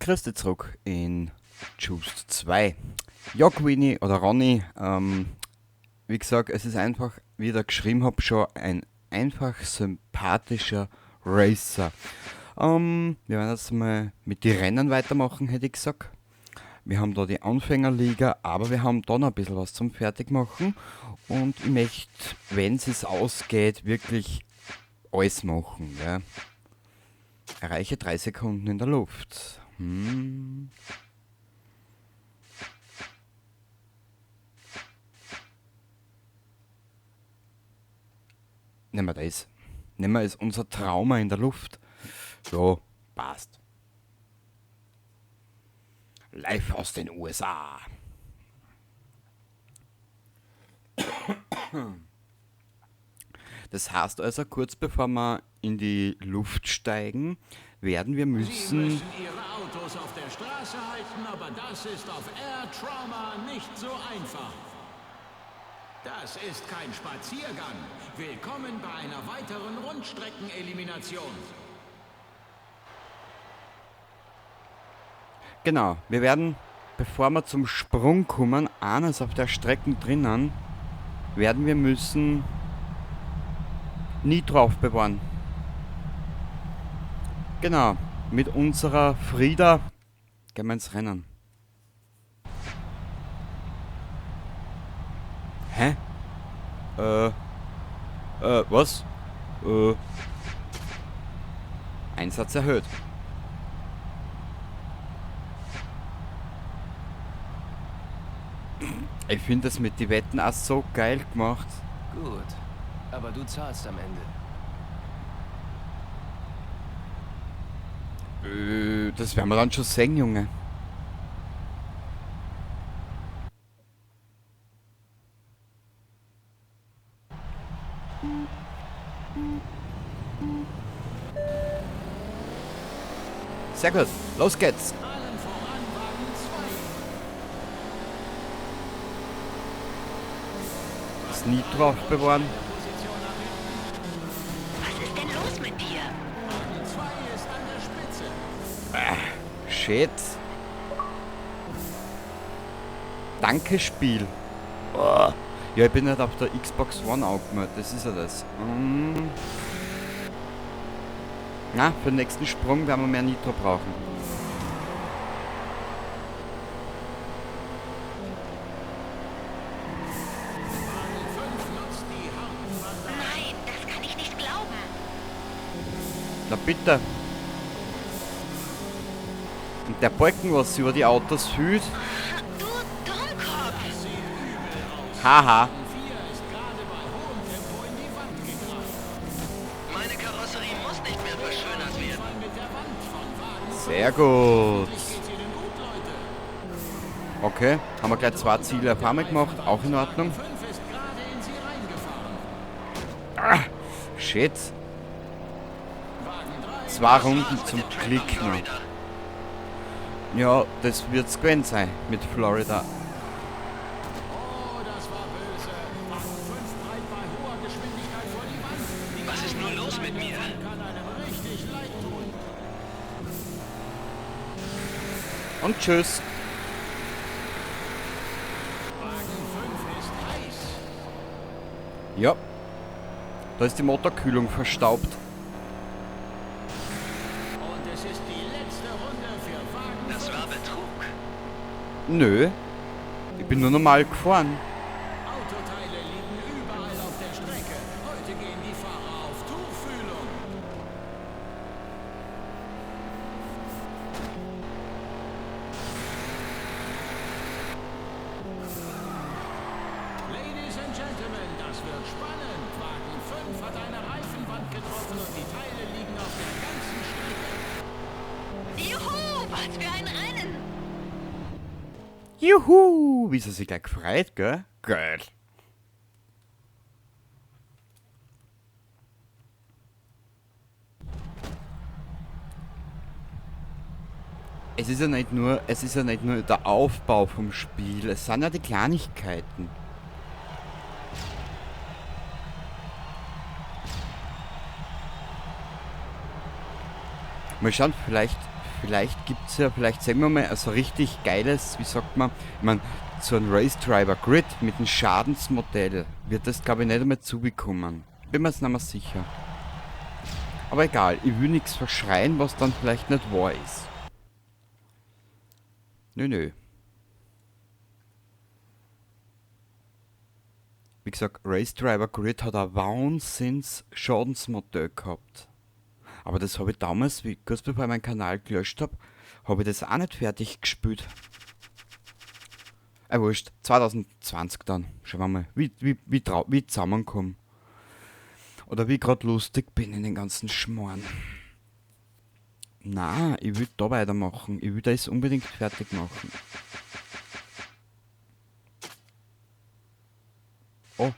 Grüß dich zurück in Juiced 2. Ja, Queenie oder Ronny, wie gesagt, es ist einfach, wie ich da geschrieben hab, schon ein einfach sympathischer Racer. Wir werden jetzt mal mit den Rennen weitermachen, hätte ich gesagt. Wir haben da die Anfängerliga, aber wir haben da noch ein bisschen was zum Fertigmachen. Und ich möchte, wenn es ausgeht, wirklich alles machen. Ja. Erreiche 3 Sekunden in der Luft. Nehmen wir das. Nehmen wir es, unser Trauma in der Luft. So, passt. Live aus den USA. Das heißt also, kurz bevor wir in die Luft steigen, werden wir müssen... Sie müssen Ihre Autos auf der Straße halten, aber das ist auf Air Trauma nicht so einfach. Das ist kein Spaziergang. Willkommen bei einer weiteren Rundstreckenelimination. Genau, wir werden, bevor wir zum Sprung kommen, eines auf der Strecke drinnen, werden wir müssen Nitro aufbewahren. Genau, mit unserer Frieda gehen wir ins Rennen. Hä? Was? Einsatz erhöht. Ich find das mit den Wetten auch so geil gemacht. Gut, aber du zahlst am Ende. Das werden wir dann schon sehen, Junge. Sehr gut, los geht's. Das Nitro aufbewahren. Was ist denn los mit dir? Shit. Danke, Spiel. Oh. Ja, ich bin nicht auf der Xbox One angemeldet, das ist ja das. Na, für den nächsten Sprung werden wir mehr Nitro brauchen. Nein, das kann ich nicht glauben. Na bitte. Und der Balken, was über die Autos fühlt. Du Dummkopf. Haha. Meine Karosserie muss nicht mehr verschönert werden. Sehr gut. Okay, haben wir gleich 2 Ziele auf einmal gemacht, auch in Ordnung. Ah, shit. 2 Runden zum Klick noch. Ja, das wird's gewesen sein mit Florida. Was ist nur los mit mir? Und tschüss. Ja. Da ist die Motorkühlung verstaubt. Und es ist die letzte Runde für Wagen Das war Betrug. Nö. Ich bin nur normal gefahren. Autoteile liegen überall auf der Strecke. Heute gehen die Fahrer auf Tuchfühlung. Ladies and Gentlemen, das wird spannend. Wagen 5 hat eine Reifenwand getroffen und die Teile liegen auf der ganzen Strecke. Juhu, was für ein Rennen! Juhu, wie sie sich gleich gefreut, gell? Geil. Es ist ja nicht nur, es ist ja nicht nur der Aufbau vom Spiel, es sind ja die Kleinigkeiten. Mal schauen, vielleicht Vielleicht gibt es ja, vielleicht sehen wir mal, also richtig geiles, wie sagt man, ich meine, so ein Race Driver Grid mit einem Schadensmodell wird das, glaube ich, nicht einmal zubekommen. Bin mir jetzt nicht mehr sicher. Aber egal, ich will nichts verschreien, was dann vielleicht nicht wahr ist. Nö, nö. Wie gesagt, Race Driver Grid hat ein Wahnsinns Schadensmodell gehabt. Aber das habe ich damals, wie, kurz bevor ich meinen Kanal gelöscht habe, habe ich das auch nicht fertig gespielt. Wurscht, 2020 dann. Schauen wir mal, wie ich zusammenkomme. Oder wie ich gerade lustig bin in den ganzen Schmarrn. Na, ich will da weitermachen. Ich will das unbedingt fertig machen. Oh.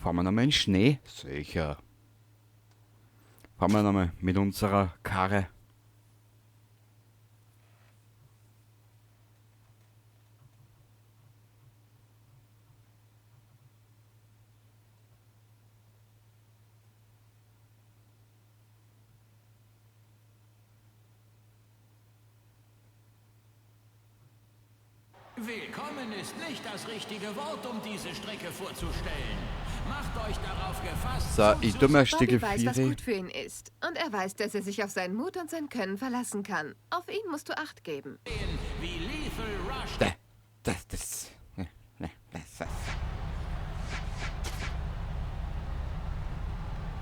Fahren wir nochmal in Schnee? Sicher. Fahren wir nochmal mit unserer Karre. Willkommen ist nicht das richtige Wort, um diese Strecke vorzustellen. Macht euch darauf gefasst. So, ich tue mir Bobby weiß, was gut für ihn ist. Und er weiß, dass er sich auf seinen Mut und sein Können verlassen kann. Auf ihn musst du Acht geben. Wie Lethal Rush. Das.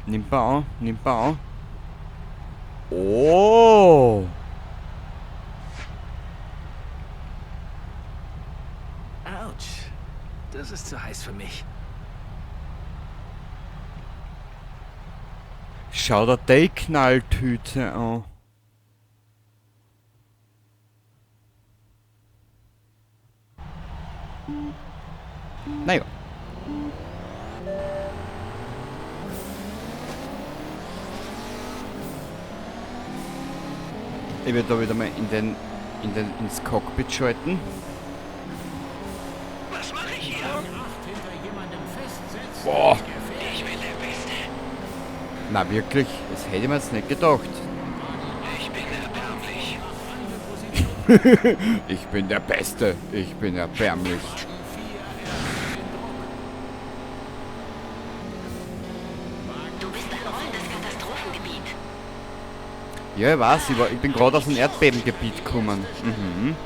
Nimmt man an, nimmt man an. Oh! Autsch. Das ist zu heiß für mich. Schau dir die Knalltüte an. Naja. Ich werde da wieder mal ins Cockpit schalten. Was mache ich hier? Boah. Ich bin der Beste. Na wirklich, das hätte ich mir jetzt nicht gedacht. Ich bin erbärmlich. Ich bin der Beste. Ich bin erbärmlich. Du bist ein rollendes Katastrophengebiet. Ja, ich weiß, ich bin gerade aus dem Erdbebengebiet gekommen. Mhm.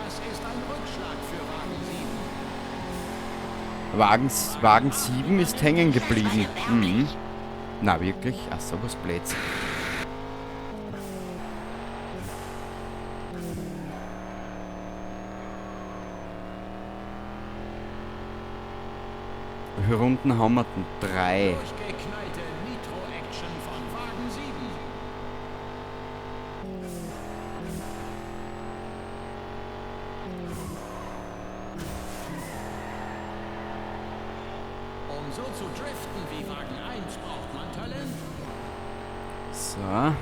Das ist ein Rückschlag für Wagen 7. Wagen 7 ist hängen geblieben. Mhm. Na wirklich? Ach so, was Blöds. Wie viele Runden haben wir denn? 3. Durchgeknallte Nitro-Action von Wagen 7. Um so zu driften wie Wagen 1 braucht man Talent. So. Wagen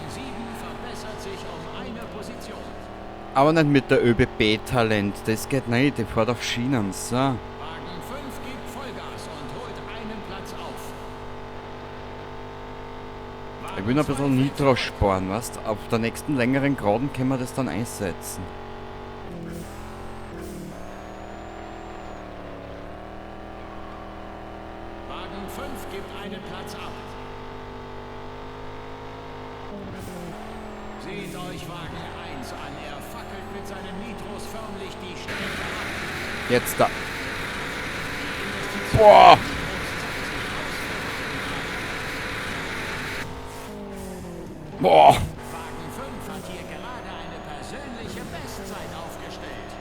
7 verbessert sich um eine Position. Aber nicht mit der ÖBB-Talent, das geht nicht, die fährt auf Schienen, so. Wagen 5 gibt Vollgas und holt einen Platz auf. Ich will noch ein bisschen Nitro sparen, weißt? Auf der nächsten längeren Geraden können wir das dann einsetzen. Wagen 5 gibt einen Platz ab. Seht euch Wagen 1 an. Er fackelt mit seinen Nitros förmlich die Strecke ab. Jetzt da. Boah! Boah! Wagen 5 hat hier gerade eine persönliche Bestzeit aufgestellt.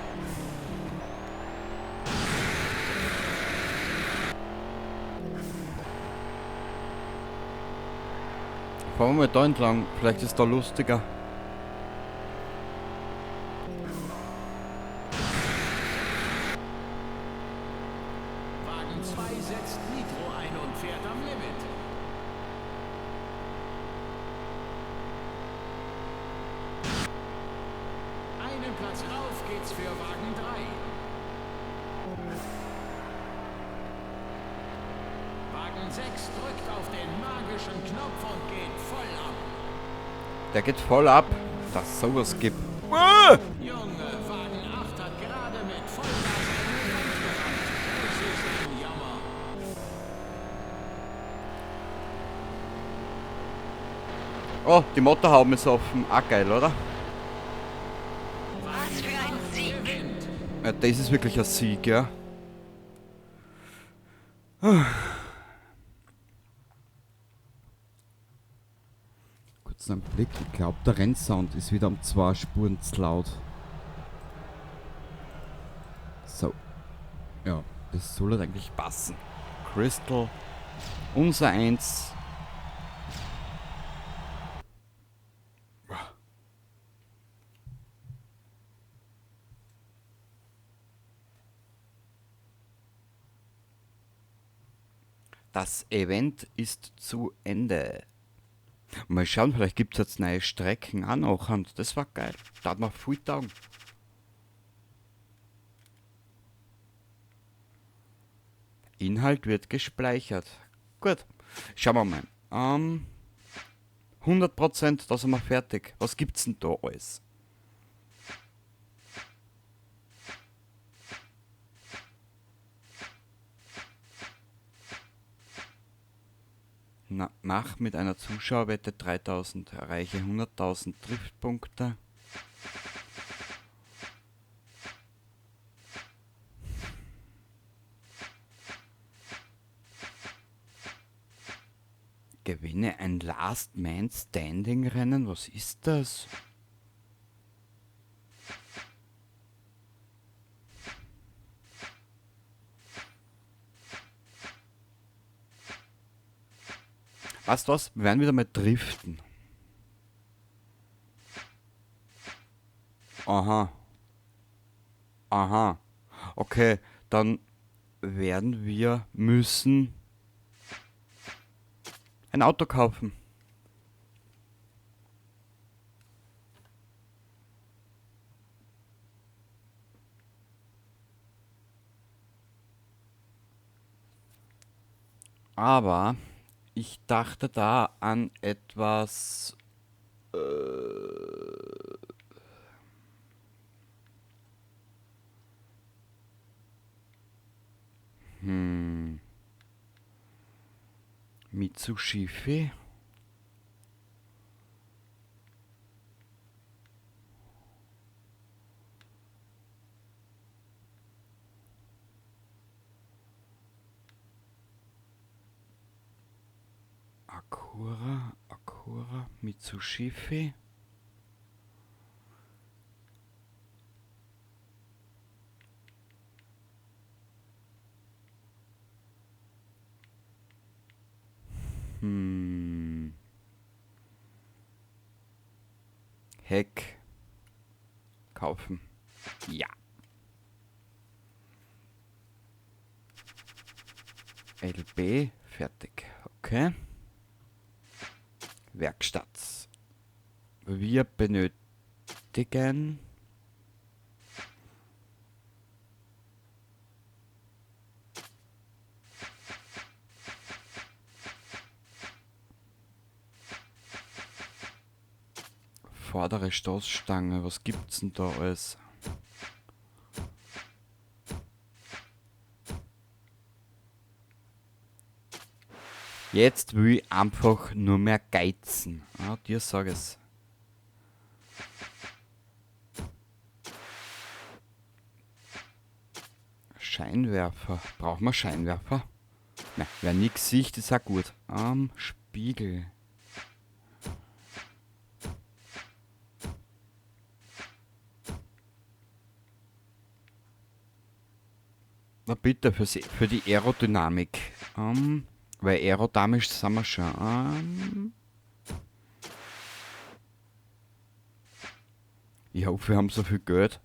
Fahren wir mal da entlang, vielleicht ist da lustiger. Wagen 2 setzt Nitro ein und fährt am Limit. Einen Platz rauf geht's für Wagen 3. Wagen 6 drückt auf den magischen Knopf und geht voll ab. Der geht voll ab, dass es sowas gibt. Ah! Junge, Wagen 8 hat gerade mit Vollgas eine Wand gerammt. Es ist ein Jammer. Oh, die Motorhaube ist offen. Ah, geil, oder? Was für ein Sieg! Ja, das ist wirklich ein Sieg, ja. Kurz einen Blick. Ich glaub, der Rennsound ist wieder um 2 Spuren zu laut. So. Ja, das soll halt eigentlich passen. Crystal. Unser 1. Das Event ist zu Ende. Mal schauen, vielleicht gibt's jetzt neue Strecken auch noch. Und das war geil. Da hat man viel taugen. Inhalt wird gespeichert. Gut. Schauen wir mal. 100%, da sind wir fertig. Was gibt's denn da alles? Na, mach mit einer Zuschauerwette 3000, erreiche 100.000 Driftpunkte. Gewinne ein Last Man Standing Rennen, was ist das? Weißt du was? Wir werden wieder mal driften. Aha. Aha. Okay, dann werden wir müssen ein Auto kaufen. Aber ich dachte da an etwas, Mitsubishi. Acura, Acura, Mitsubishi. Heck. Kaufen. Ja. LB, fertig. Okay. Werkstatt. Wir benötigen vordere Stoßstange. Was gibt's denn da alles? Jetzt will ich einfach nur mehr geizen. Ah, dir sag ich's. Scheinwerfer. Brauchen wir Scheinwerfer? Na, wer nix sieht, ist auch gut. Spiegel. Na bitte, für die Aerodynamik. Weil aerodynamisch sind wir schon. Ich hoffe, wir haben so viel Geld.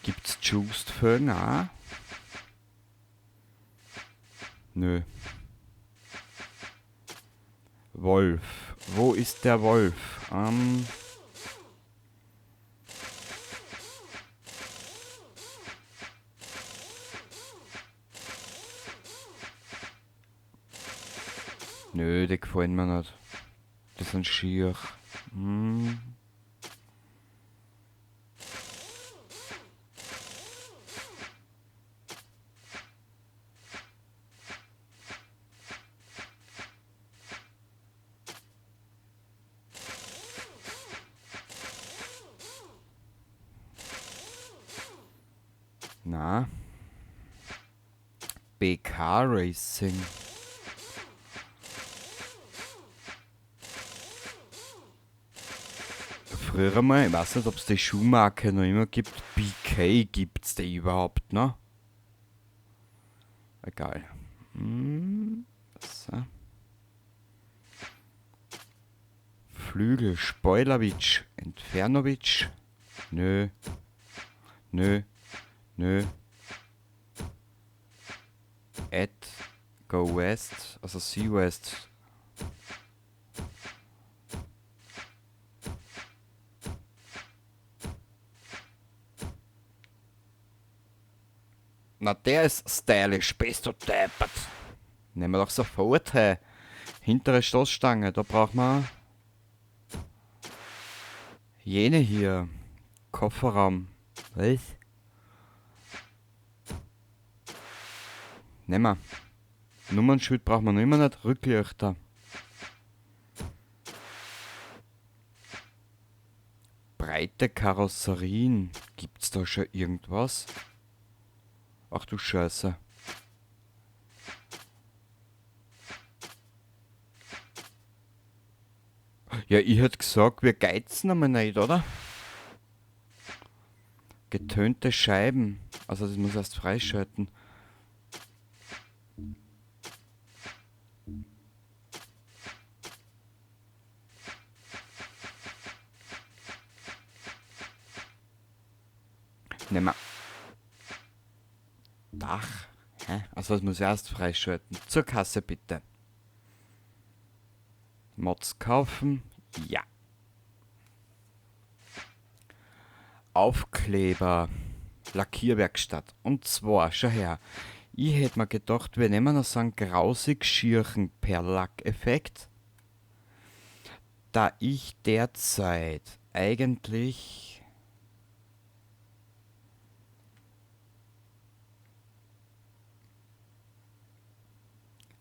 Gibt's Juiced-Felgen auch? Nö. Wolf. Wo ist der Wolf? Nö, die gefallen mir nicht. Die sind schier. Na. BK Racing. Früher einmal, ich weiß nicht, ob's die Schuhmarke noch immer gibt. BK gibt's die überhaupt noch? Egal. So. Flügel, Spoilerwitsch, Entfernowitsch. Nö. Nö. Nö. Add Go West, also Sea West. Na, der ist stylisch, bist du deppert. Nehmen wir doch sofort, hey. Hintere Stoßstange, da brauchen wir jene hier. Kofferraum. Was? Nehmen wir. Nummernschild brauchen wir noch immer nicht. Rücklichter. Breite Karosserien. Gibt's da schon irgendwas? Ach du Scheiße. Ja, ich hätt gesagt, wir geizen einmal nicht, oder? Getönte Scheiben. Also das muss ich erst freischalten. Nehmen wir. Dach. Hä? Also das muss ich erst freischalten. Zur Kasse bitte. Mods kaufen. Ja. Aufkleber. Lackierwerkstatt. Und zwar, schau her. Ich hätt mir gedacht, wir nehmen noch so einen grausig schierchen Perlack-Effekt. Da ich derzeit eigentlich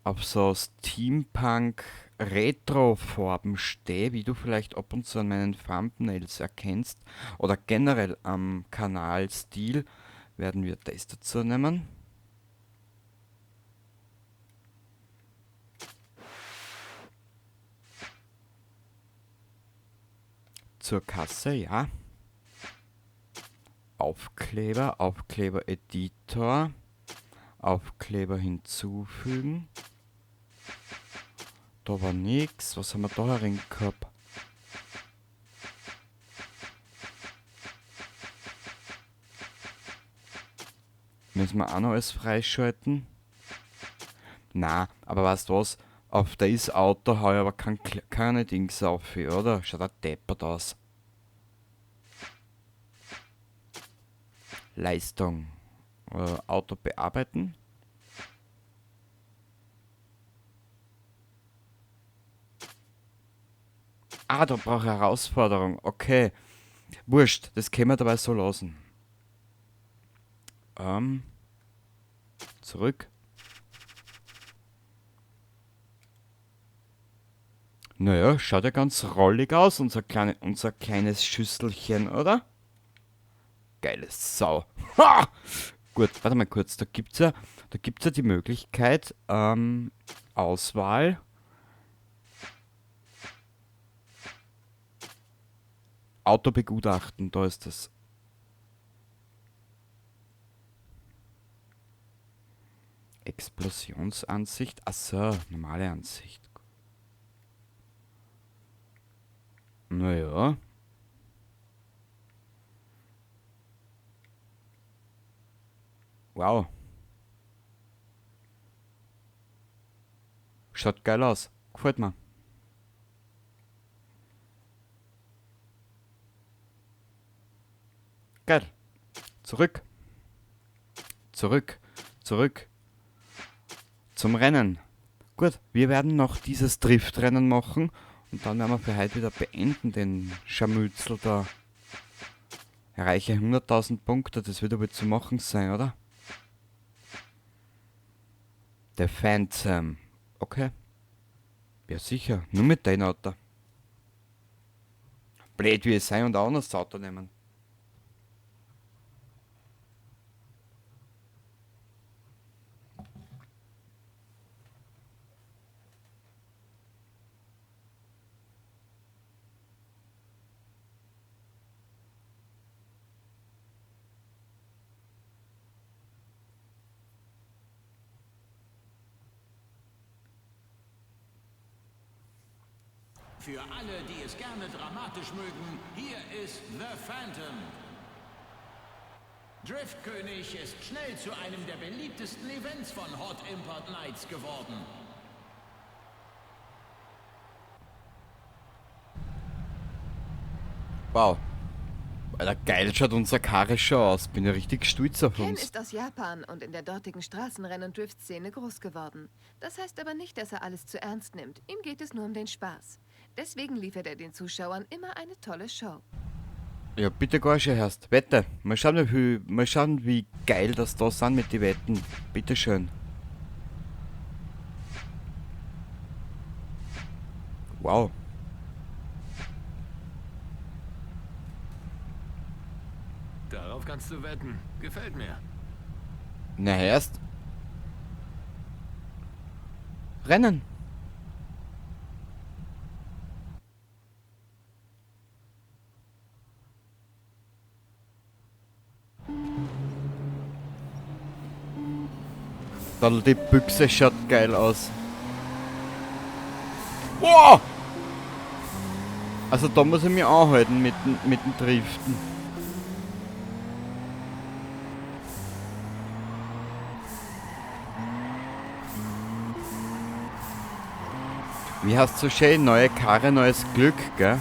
auf so Steampunk-Retro-Farben stehe, wie du vielleicht ab und zu an meinen Thumbnails erkennst oder generell am Kanalstil, werden wir das dazu nehmen. Zur Kasse, ja. Aufkleber, Aufkleber-Editor, Aufkleber hinzufügen. Da war nix. Was haben wir da herin gehabt? Müssen wir auch noch alles freischalten? Na, aber weißt du was? Auf das Auto hau ich aber keine Dings auf, oder? Schaut auch deppert aus. Leistung. Auto bearbeiten. Ah, da brauche ich Herausforderung. Okay. Wurscht, das können wir dabei so lassen. Zurück. Naja, schaut ja ganz rollig aus, unser kleines Schüsselchen, oder? Geile Sau. Ha! Gut, warte mal kurz, da gibt's ja die Möglichkeit, Auswahl. Auto begutachten, da ist das. Explosionsansicht, achso, normale Ansicht. Naja. Wow. Schaut geil aus. Gefällt mir. Geil. Zurück. Zurück. Zurück. Zum Rennen. Gut, wir werden noch dieses Driftrennen machen und dann werden wir für heute wieder beenden, den Scharmützel da. Erreiche 100.000 Punkte, das wird aber zu machen sein, oder? Der Phantom. Okay. Ja sicher, nur mit deinem Auto. Blöd wie es sei und auch noch das Auto nehmen. Für alle, die es gerne dramatisch mögen, hier ist The Phantom. Driftkönig ist schnell zu einem der beliebtesten Events von Hot Import Nights geworden. Wow. Alter, geil schaut unser Karre schon aus. Bin ja richtig stolz auf Ken uns. ist aus Japan und in der dortigen Straßenrenn- und Drift-Szene groß geworden. Das heißt aber nicht, dass er alles zu ernst nimmt. Ihm geht es nur um den Spaß. Deswegen liefert er den Zuschauern immer eine tolle Show. Ja, bitte gar schon, Herrst. Wette. Mal schauen, wie geil das da sind mit den Wetten. Bitteschön. Wow. Darauf kannst du wetten. Gefällt mir. Na, erst. Rennen. Dann die Büchse schaut geil aus. Wow! Also da muss ich mich anhalten mit dem Driften. Wie heißt so schön? Neue Karre, neues Glück, gell?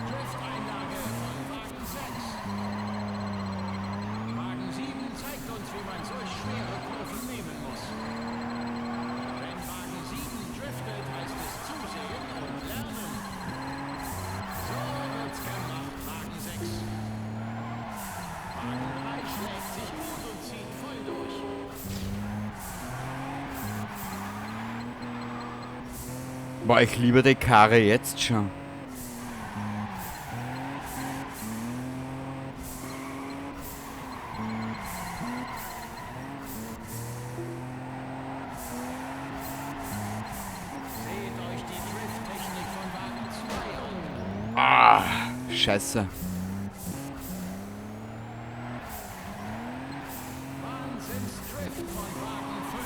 Drifteinlage von Wagen 6. Wagen 7 zeigt uns, wie man solch schwere Kurven nehmen muss. Wenn Wagen 7 driftet, heißt es zusehen und lernen. So wird's gemacht, Wagen 6. Wagen 3 schlägt sich gut und zieht voll durch. Boah, ich liebe die Karre jetzt schon. Seht euch die Drift-Technik von Wagen 2 an. Ah, scheiße. Wahnsinns-Drift von Wagen 5.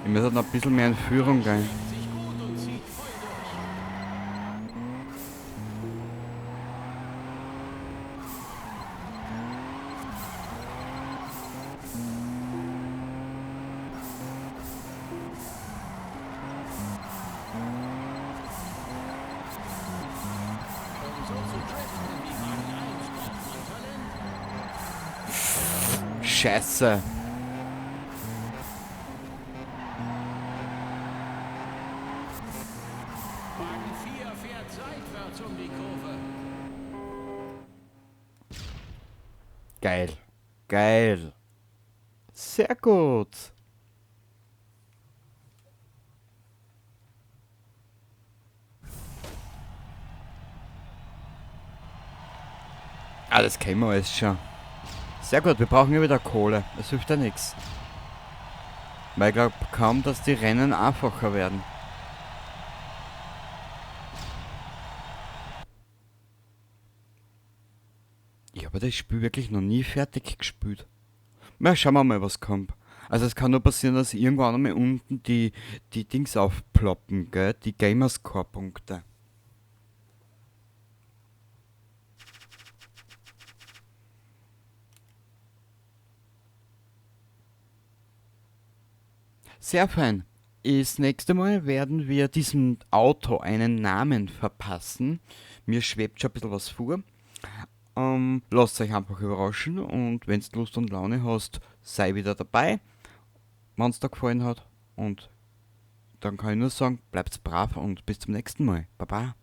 Ich muss halt noch ein bisschen mehr in Führung gehen. Sich gut und zieht voll durch. Um so zu driften wie Wagen 1 braucht man Talent. Scheiße. Wagen 4 fährt seitwärts um die Kurve. Geil. Geil. Sehr gut. Ah, das kennen wir alles schon. Sehr gut, wir brauchen ja wieder Kohle. Das hilft ja nix. Weil ich glaub kaum, dass die Rennen einfacher werden. Ich habe das Spiel wirklich noch nie fertig gespielt. Na, schauen wir mal, was kommt. Also es kann nur passieren, dass irgendwann einmal unten die Dings aufploppen, gell? Die Gamerscore-Punkte. Sehr fein. Das nächste Mal werden wir diesem Auto einen Namen verpassen. Mir schwebt schon ein bisschen was vor. Lasst euch einfach überraschen und wenn du Lust und Laune hast, sei wieder dabei, wenn es dir gefallen hat. Und dann kann ich nur sagen, bleibt brav und bis zum nächsten Mal. Baba.